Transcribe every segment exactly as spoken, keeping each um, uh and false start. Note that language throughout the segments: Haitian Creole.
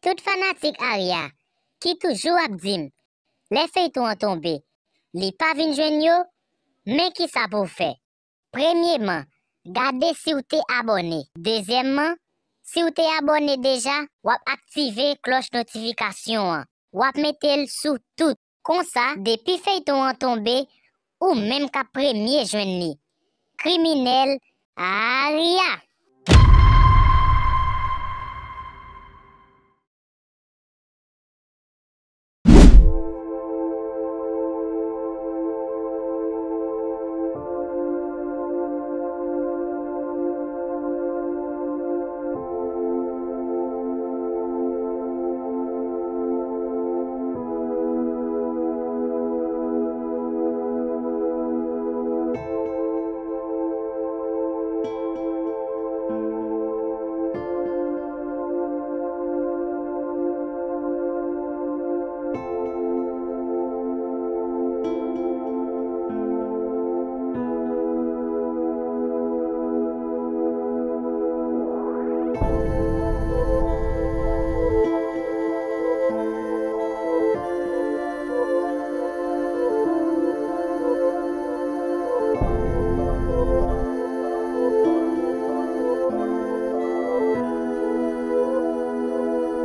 Tout fanatik Arya ki toujou ap di m, lè feyton an tonbe, li pa vin jwenn yo, men kisa pou w fè. Premyeman, gade si w te abòne. Dezyèmman, si w te abòne deja, w ap aktive klòch notifikasyon an. W ap mete l sou tout. Konsa, depi feyton an tonbe, ou menm k ap premye jwenn li. Kriminèl Arya!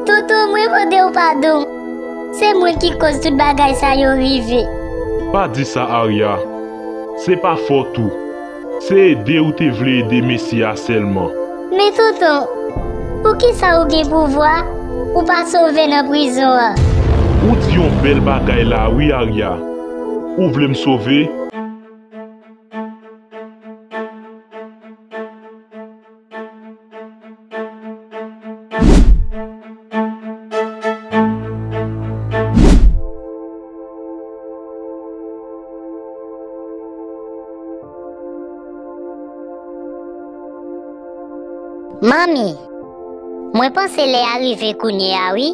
Tonton, mwen mande w padon. Se mwen ki koz tout bagay sa yo rive. Pa di sa, Arya. Se pa fòt ou. Se ede ou te vle ede mesye a sèlman. Men tonton, poukisa ou gen pouvwa, ou pa sove nan prizon an? Ou di yon bèl bagay la wi, Arya. Ou vle m sove? Manmi, mwen panse lè a rive kounye a wi,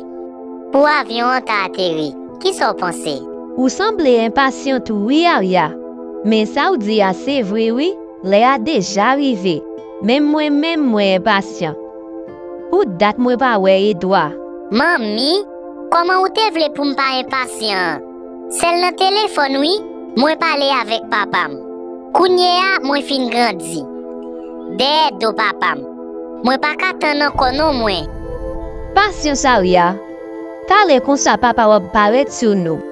pou avyon an ta ateri. Kisa w panse? Ou sanble enpasyan tou wi, Arya. Men sa w di a se vre wi, lè a deja rive. Menm mwen menm mwen enpasyan. Pou dat mwen pa wè Edwa. Manmi, kòman ou te vle pou m pa enpasyan? Sèl nan telefòn wi, mwen pale avèk papa m. Kounye a mwen fin grandi. Dèyè do papa m. Mwen pa ka tann ankò non mwen. Pasyans Arya. Talè konsa papa w ap parèt sou nou.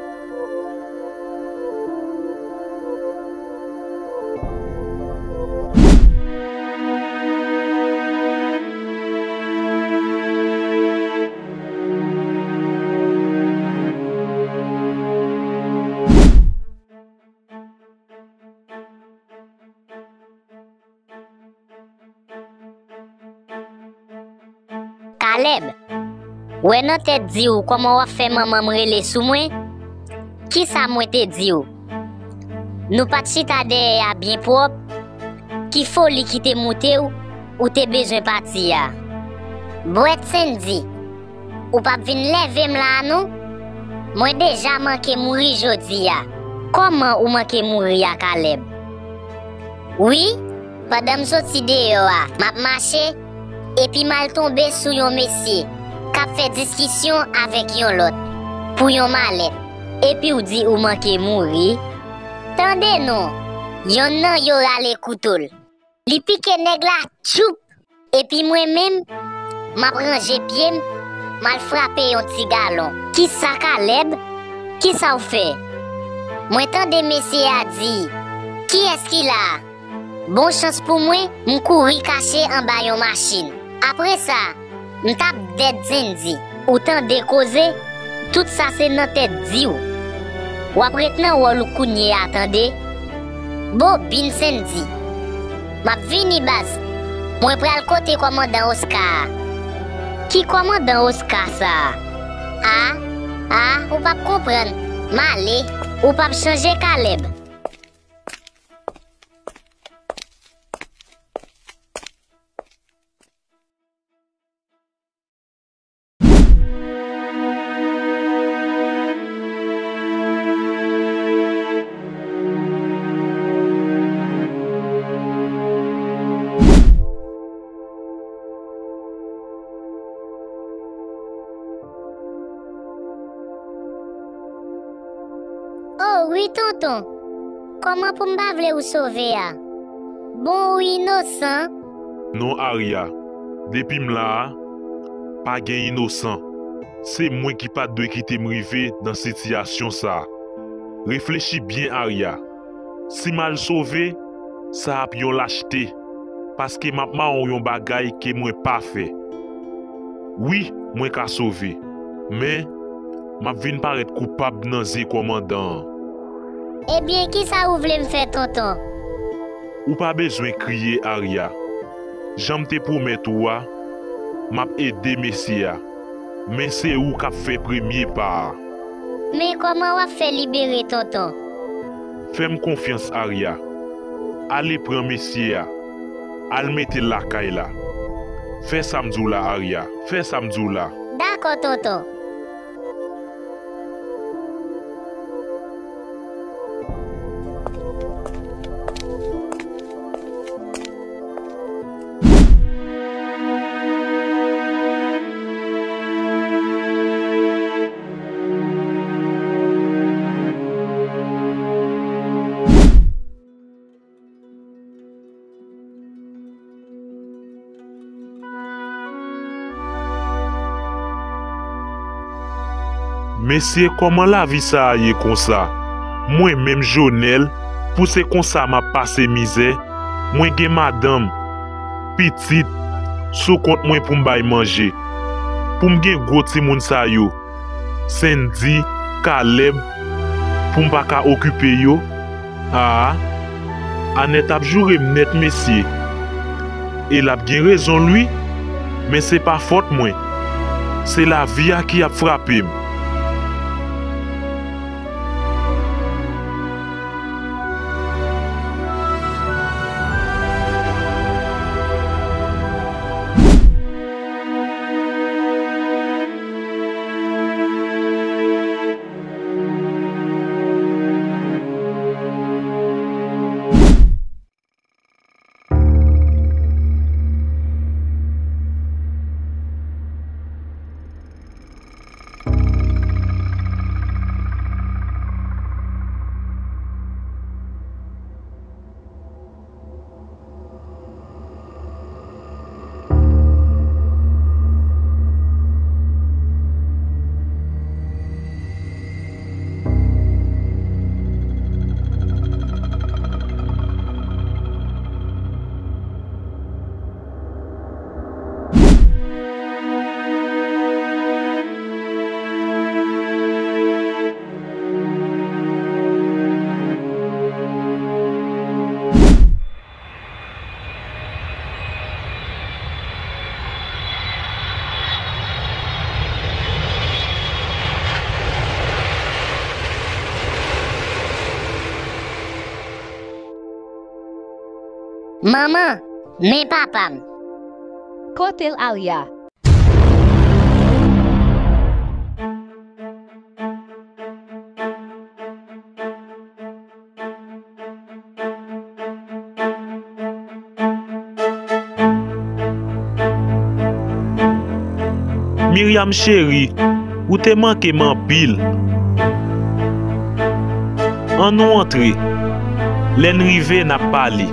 Kalèb, wè nan tèt di w kòman w ap fè manman m rele sou mwen? Kisa mwen te di w? Nou pa t chita dèyè a byen pwòp? Ki foli ki te moute w, ou te bezwen pati a? Bwèt Sendy, ou p ap vin leve m la a non. Mwen deja manke mouri jodi a. Kòman ou manke mouri a, Kalèb? Wi, pandan m soti deyò a, m ap mache, epi m al tonbe sou yon mesye k ap fè diskisyon avèk yon lòt pou yon malèt. Epi w di ou manke mouri? Tande non, yonn nan yo rale kouto l. Li pike nèg la, tchoup! Epi mwen menm, m ap ranje pye m, m al frape yon ti galon. Kisa, Kalèb? Kisa w fè? Mwen tande mesye a di, kiyès ki la a? Bon chans pou mwen, m kouri kache anba yon machin. Apre sa, m t ap dèd Sendy. Ou tande koze? Tout sa se nan tèt di w. W ap ret nan wòl ou kounye a, tande? Bobin Sendy. M ap vini, baz. Mwen pral kote kòmandan Oscar a. Ki kòmandan Oscar sa a? A, a, ou p ap konprann. M ale. Ou p ap chanje, Kalèb. Wi, tonton. Kòman pou m pa vle ou sove a? Bon, ou inosan. Non, Arya. Depi m la a, pa gen inosan. Se mwen ki pa t dwe kite m rive nan sitiyasyon sa a. Reflechi byen, Arya. Si m al sove, sa ap yon lachte, paske m ap mawon yon bagay ke mwen pa fè. Wi, mwen ka sove, men m ap vin parèt koupab nan zye kòmandan an. Ebyen, kisa ou vle m fè, tonton? Ou pa bezwen kriye, Arya. Jan m te pwomèt ou a, m ap ede mesye a. Men se ou k ap fè premye pa a. Men kòman w ap fè libere, tonton? Fè m konfyans, Arya. Ale pran mesye a. Al mete l lakay la. Fè sa m di w la, Arya. Fè sa m di w la. Dakò, tonton. Mesye, kòman lavi sa a ye konsa? Mwen menm, Jonèl, pou se konsa m ap pase mizè. Mwen gen madanm, pitit, sou kont mwen pou m bay manje. Pou m gen gwo timoun sa yo, Sendy, Kalèb, pou m pa ka okipe yo? A, Anèt ap joure m nèt, mesye. E l ap gen rezon l, wi. Men se pa fòt mwen. Se lavi a ki ap frape m. Manman, men papa m. Kote l, Arya? Miryam cheri, ou te manke m anpil. Ann nou antre. Lè n rive, n ap pale.